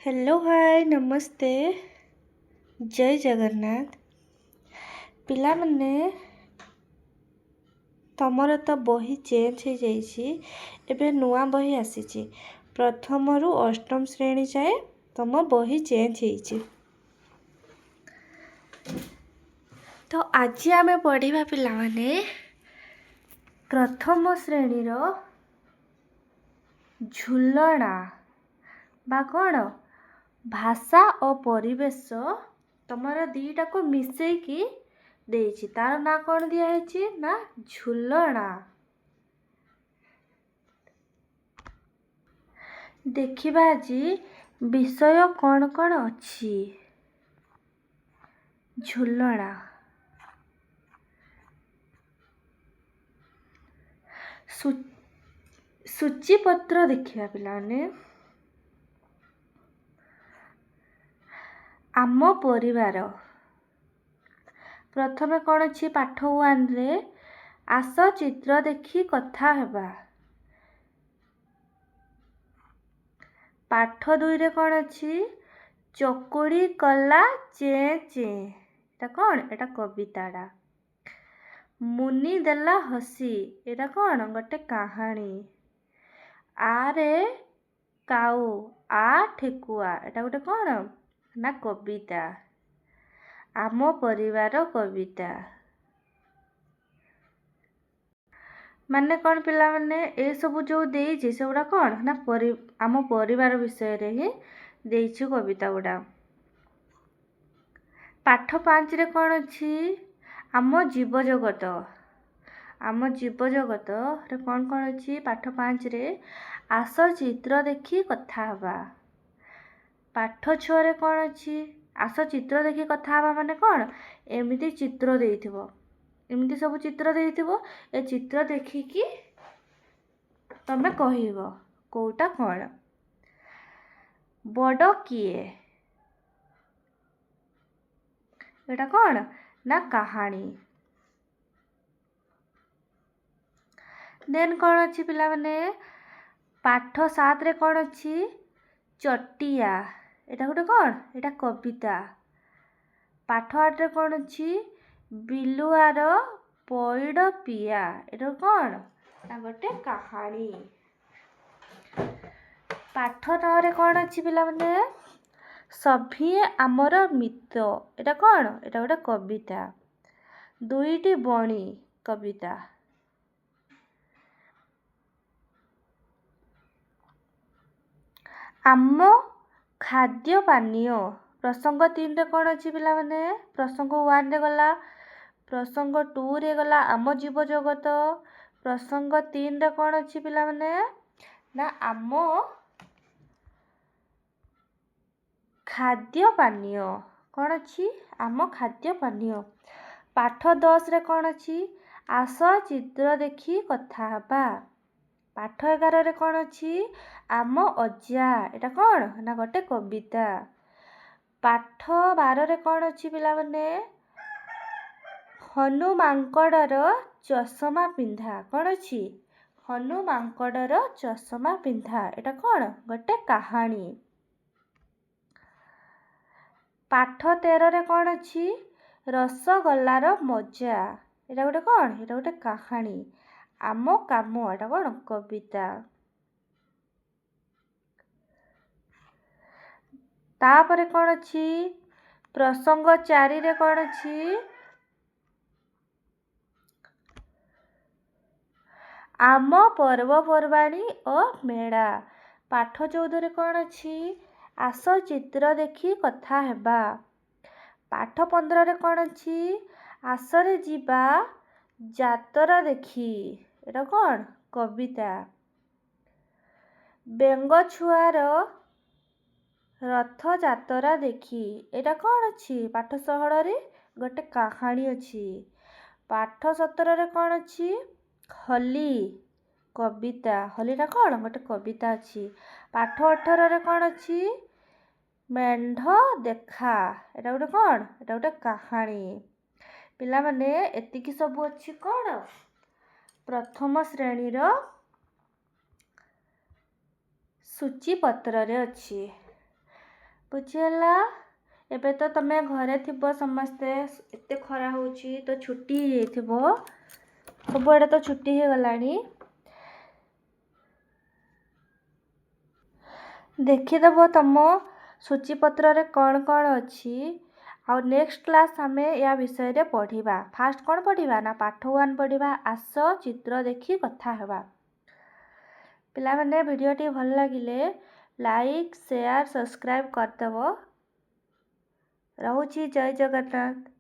Hello, ହାଏ, ନମସ୍ତେ, ଜୟ ଜଗନ୍ନାଥ। ପିଲାମାନେ, ତମର ତ ବହି ଚେଞ୍ଜ ହେଇଯାଇଛି, ଏବେ ନୂଆ ବହି ଆସିଛି। ପ୍ରଥମରୁ ଅଷ୍ଟମ ଶ୍ରେଣୀ ଯାଏଁ ତମ ବହି ଚେଞ୍ଜ ହେଇଛି। ତ ଆଜି ଆମେ ପଢ଼ିବା ପିଲାମାନେ ପ୍ରଥମ ଶ୍ରେଣୀର ଝୁଲଣା ବା କ'ଣ ଭାଷା ଓ ପରିବେଶ, ତମର ଦୁଇଟାକୁ ମିଶେଇକି ଦେଇଛି। ତାର ନାଁ କ'ଣ ଦିଆହେଇଛି ନା ଝୁଲଣା। ଦେଖିବା ଆଜି ବିଷୟ କ'ଣ କ'ଣ ଅଛି। ଝୁଲଣା। ସୂଚୀପତ୍ର ଦେଖିବା ପିଲାମାନେ। ଆମ ପରିବାର। ପ୍ରଥମେ କ'ଣ ଅଛି ପାଠ ୱାନ୍ରେ? ଆସ ଚିତ୍ର ଦେଖି କଥା ହେବା। ପାଠ ଦୁଇରେ କ'ଣ ଅଛି? ଚକୁଳି କଲା ଚେଁ ଚେଁ। ଏଇଟା କ'ଣ? ଏଇଟା କବିତାଟା। ମୁନି ଦେଲା ହସି। ଏଇଟା କ'ଣ? ଗୋଟେ କାହାଣୀ। ଆରେ କାଉ ଆ ଠେକୁଆ। ଏଇଟା ଗୋଟେ କ'ଣ ନା କବିତା। ଆମ ପରିବାର କବିତା। ମାନେ କ'ଣ ପିଲାମାନେ, ଏସବୁ ଯେଉଁ ଦେଇଛି ସେଗୁଡ଼ା କ'ଣ ନା ଆମ ପରିବାର ବିଷୟରେ ହିଁ ଦେଇଛି କବିତା ଗୁଡ଼ା। ପାଠ ପାଞ୍ଚରେ କ'ଣ ଅଛି? ଆମ ଜୀବଜଗତ। ଆମ ଜୀବଜଗତରେ କ'ଣ କ'ଣ ଅଛି? ପାଠ ପାଞ୍ଚରେ ଆସ ଚିତ୍ର ଦେଖି କଥା ହେବା। ପାଠ ଛଅରେ କ'ଣ ଅଛି? ଆସ ଚିତ୍ର ଦେଖି କଥା ହେବା ମାନେ କ'ଣ? ଏମିତି ଚିତ୍ର ଦେଇଥିବ, ଏମିତି ସବୁ ଚିତ୍ର ଦେଇଥିବ। ଏ ଚିତ୍ର ଦେଖିକି ତମେ କହିବ କୋଉଟା କ'ଣ। ବଡ଼ କିଏ? ଏଇଟା କ'ଣ ନା କାହାଣୀ। ଦେନ୍ କ'ଣ ଅଛି ପିଲାମାନେ? ପାଠ ସାତରେ କ'ଣ ଅଛି? ଚଟିଆ। ଏଇଟା ଗୋଟେ କ'ଣ? ଏଇଟା କବିତା। ପାଠ ଆଠରେ କ'ଣ ଅଛି? ବିଲୁଆର ପଇଡ଼ ପିଆ। ଏଇଟା କ'ଣ ନା ଗୋଟେ କାହାଣୀ। ପାଠ ନଅରେ କ'ଣ ଅଛି ପିଲାମାନେ? ସଭିଏଁ ଆମର ମିତ। ଏଇଟା କ'ଣ? ଏଇଟା ଗୋଟେ କବିତା। ଦୁଇଟି ବଣି କବିତା। ଆମ ଖାଦ୍ୟ ପାନୀୟ। ପ୍ରସଙ୍ଗ ତିନିରେ କ'ଣ ଅଛି ପିଲାମାନେ? ପ୍ରସଙ୍ଗ ୱାନ୍ରେ ଗଲା, ପ୍ରସଙ୍ଗ ଟୁରେ ଗଲା ଆମ ଜୀବଜଗତ। ପ୍ରସଙ୍ଗ ତିନିରେ କ'ଣ ଅଛି ପିଲାମାନେ? ନା ଆମ ଖାଦ୍ୟ ପାନୀୟ। କ'ଣ ଅଛି? ଆମ ଖାଦ୍ୟ ପାନୀୟ। ପାଠ ଦଶରେ କ'ଣ ଅଛି? ଆସ ଚିତ୍ର ଦେଖି କଥା ହେବା। ପାଠ ଏଗାରରେ କ'ଣ ଅଛି? ଆମ ଅଜା। ଏଇଟା କ'ଣ ନା ଗୋଟେ କବିତା। ପାଠ ବାରରେ କ'ଣ ଅଛି ପିଲାମାନେ? ହନୁ ମାଙ୍କଡ଼ର ଚଷମା ପିନ୍ଧା। କ'ଣ ଅଛି? ହନୁ ମାଙ୍କଡ଼ର ଚଷମା ପିନ୍ଧା। ଏଇଟା କ'ଣ? ଗୋଟେ କାହାଣୀ। ପାଠ ତେରରେ କ'ଣ ଅଛି? ରସଗୋଲାର ମଜା। ଏଇଟା ଗୋଟେ କ'ଣ? ଏଇଟା ଗୋଟେ କାହାଣୀ। ଆମ କାମ। ଏଇଟା କ'ଣ? କବିତା। ତାପରେ କ'ଣ ଅଛି? ପ୍ରସଙ୍ଗ ଚାରିରେ କ'ଣ ଅଛି? ଆମ ପର୍ବପର୍ବାଣୀ ଓ ମେଳା। ପାଠ ଚଉଦରେ କ'ଣ ଅଛି? ଆସ ଚିତ୍ର ଦେଖି କଥା ହେବା। ପାଠ ପନ୍ଦରରେ କ'ଣ ଅଛି? ଆସରେ ଯିବା ଯାତରା ଦେଖି। ଏଇଟା କ'ଣ? କବିତା। ବେଙ୍ଗ ଛୁଆର ରଥଯାତ୍ରା ଦେଖି। ଏଇଟା କ'ଣ ଅଛି? ପାଠ ଷୋହଳରେ ଗୋଟେ କାହାଣୀ ଅଛି। ପାଠ ସତରରେ କ'ଣ ଅଛି? ହୋଲି କବିତା। ହୋଲିଟା କ'ଣ? ଗୋଟେ କବିତା ଅଛି। ପାଠ ଅଠରରେ କ'ଣ ଅଛି? ମେଣ୍ଢ ଦେଖା। ଏଇଟା ଗୋଟେ କ'ଣ? ଏଇଟା ଗୋଟେ କାହାଣୀ। ପିଲାମାନେ, ଏତିକି ସବୁ ଅଛି କ'ଣ ପ୍ରଥମ ଶ୍ରେଣୀର ସୂଚୀପତ୍ରରେ ଅଛି। ବୁଝିହେଲା? ଏବେ ତ ତମେ ଘରେ ଥିବ ସମସ୍ତେ, ଏତେ ଖରା ହେଉଛି ତ ଛୁଟି ହେଇଯାଇଥିବ, ସବୁଆଡ଼େ ତ ଛୁଟି ହେଇଗଲାଣି। ଦେଖିଦେବ ତମ ସୂଚୀପତ୍ରରେ କ'ଣ କ'ଣ ଅଛି। ଆଉ ନେକ୍ସଟ କ୍ଲାସ୍ ଆମେ ୟା ବିଷୟରେ ପଢ଼ିବା। ଫାଷ୍ଟ କ'ଣ ପଢ଼ିବା ନା ପାଠ 1 ପଢ଼ିବା, ଆସ ଚିତ୍ର ଦେଖି କଥା ହେବା। ପିଲାମାନେ, ଭିଡ଼ିଓଟି ଭଲ ଲାଗିଲେ ଲାଇକ୍, ସେୟାର, ସବସ୍କ୍ରାଇବ୍ କରିଦେବ। ରହୁଛି, ଜୟ ଜଗନ୍ନାଥ।